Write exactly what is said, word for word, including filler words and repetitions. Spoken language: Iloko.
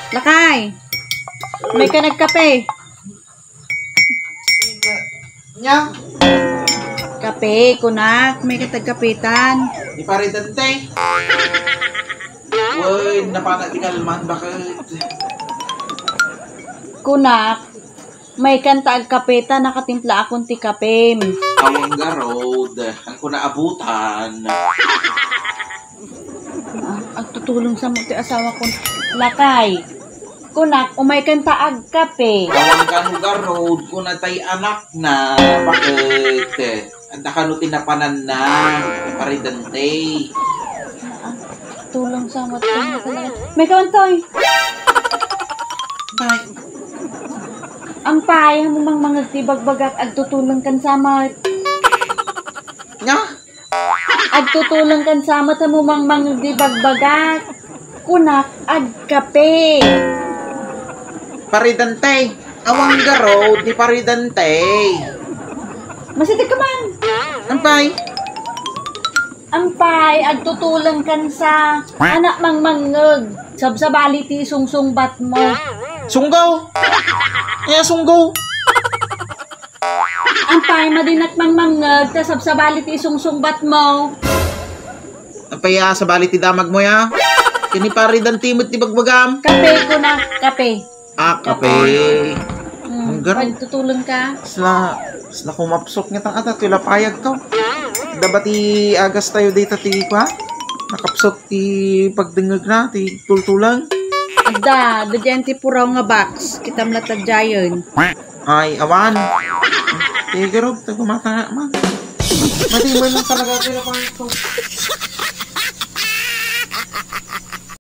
Lakay! Umaykan agkape. Nya? Kape, kunak. Umaykan ta agkapetan. Ni Pare Dante. Uy, napana ti kalman, bakit? Kunak, umaykan ta agkapetan, nakatimplaakon ti kapem. Awan garud, ang kunaabutan. Ah, agtutulong sa mo ti asawa ko. Lakay. Kunak, umaykan ta agkape. Awan kano garud, kuna tay anakna. Bakit? Adda kano ti napananna, Pare Dante. Ah, tulong sa mo, tulong sa mo. Umaykan, Toy. Tay. Ampay, mo mangmangeg ti bagbagak, agtutulong kan samat. Nga? Agtutulong kan samat, mo mangmangeg ti bagbagak. Kunak, agkape. Pare Dante, awan garud ni Pare Dante. Masitek ka man. Ampay. Ampay, agtutulong kan sa anak mangmangeg. Sabsabali ti sungsungbat mo. Sunggaw? Kaya sunggaw? Ampay, madinak mangmangeg, ta sabsabali ti sungsungbat mo. Ampay, ah, sabali ti damag mo, ya? Kini Pare Dante met ti bagbagam. Kape, kunak, kape. Ah, kape. Mm, ang garang. Agtutulong ka? Sla, sla kumapsok nga tang ata, tilapayag ka. Daba ti agas tayo dita ti, kwa? Nakapsok ti pagdengngeg na, ti tultulang. Adda, adda diyan ti puraw nga box. Kitam la ta diayen. Ay, awan. Ti garud, ta gumata nga man. Mati mo lang talaga, tilapayag ka.